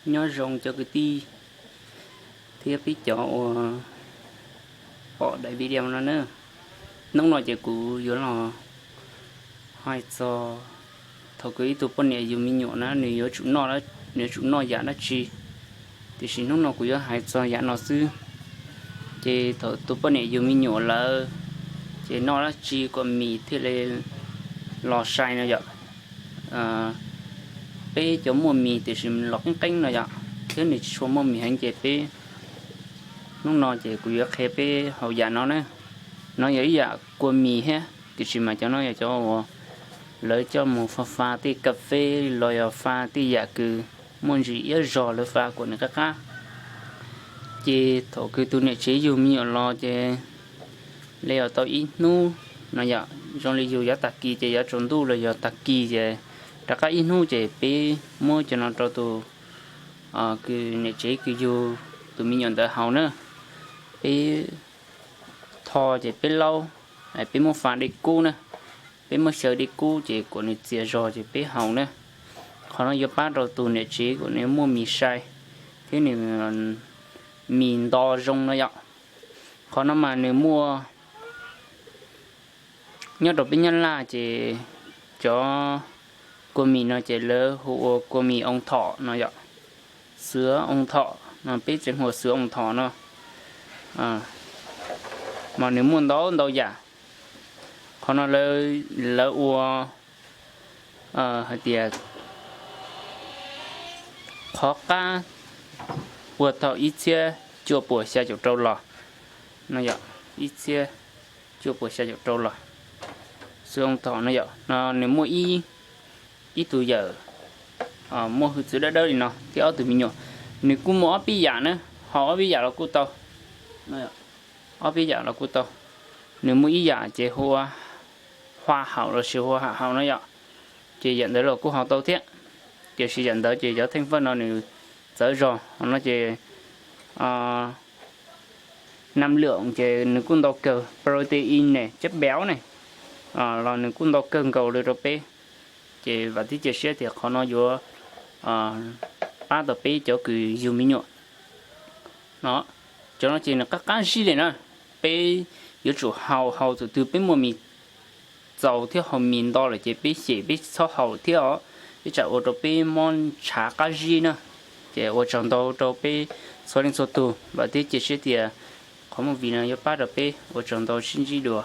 Nyob zoo cov kwv tij thiab peb cov uas pom daim video no na. Hnub no ces kuv yuav los hais txog thaum kws ib tug poj niam yug me nyuam na, nws yuav tsum noj, nws yuav tsum noj yam dab tsi. Tiam sis hnub no kuv yuav hais txog yam no xwb. Ces thaum tus poj niam yug me nyuam lawm, ces noj dab tsi kom mis thiaj li los sai no yom. Peb cov muaj mis tiam sis los qeeb qeeb no yom, thiab nws tsis tshua muaj mis heev ces peb, hnub no ces kuv yuav qhia peb hauv yam no na. No yog ib yam kua mis thiab, tiam sis mas cov no yog cov uas lawv coj mus fa fa tej kas fes los yog fa tej yam kws muaj ntsis iab zog lawv fa kom nws qab qab. Ces thaum kws tus niam tsev yug me nyuam los ces li os tau ib hnub no yom, zoo li yug yav tag kis ces yav tsaus ntuj los yog tag kis ces rov qab ib hnub ces peb muab cov no rau tus kws niam tsev kws yug tus me nyuam ntawd haus na. Peb tho ces peb laub, peb muab fa dej kub na, peb muab xyaw dej kub ces kom nws txias zog ces peb haus na. Qhov no yuav pab rau tus niam tsev kom nws muaj mis sai thiab nws mis nto zoo no yom. Qhov no mas nws muaj nyob rau peb Nyab Laj ces cov kua mis no ces lawv hu ua kua mis oo thom no yom, xuav oo thom no, peb tseem hu ua xuav oo thom no. Mas nws muaj ntau ntau yam. Qhov no lawv ua hais tias qhov qab ua thaum ib txhiab cuaj puas xya caum rau los no yom, ib txhiab cuaj puas xya caum rau los. Xuav oo thom no yom, no nws muaj ib tug yawm muaj hwj txwv dawb dawb li no thiab ob tug me nyuam. Nws kuj muaj ob peb yam na, haus ob peb yam los kuj tau. Ob peb yam los kuj tau. Nws muaj ib yam ces hu ua hua haum lossis hu ua ham haum no yom, ces yam ntawd los kuj haus tau thiab. Tiam sis yam ntawd ces cov theej fawj no nws txawv zog, no ces nam lwm ces nws kuj ntau kawg, protein ne, chất béo ne, los nws kuj ntau kawg nkaus li rau peb. Ces vam thiab cia siab tias qhov no yuav pab tau peb cov kws yug me nyuam no. Cov no ces nws qab qab zib li na. Peb yuav tsum haus, haus thaum twg peb muaj mis txaus thiab haus mis nto lawm ces peb xyem peb txhob haus thiab os, ib tsam ua rau peb mob ntshav qab zib na. Ces ua tsaug ntau rau peb txhua leej txhua tug, vam thiab cia siab tias qhov movie no yuav pab rau peb. Ua tsaug ntau, sib ntsib dua.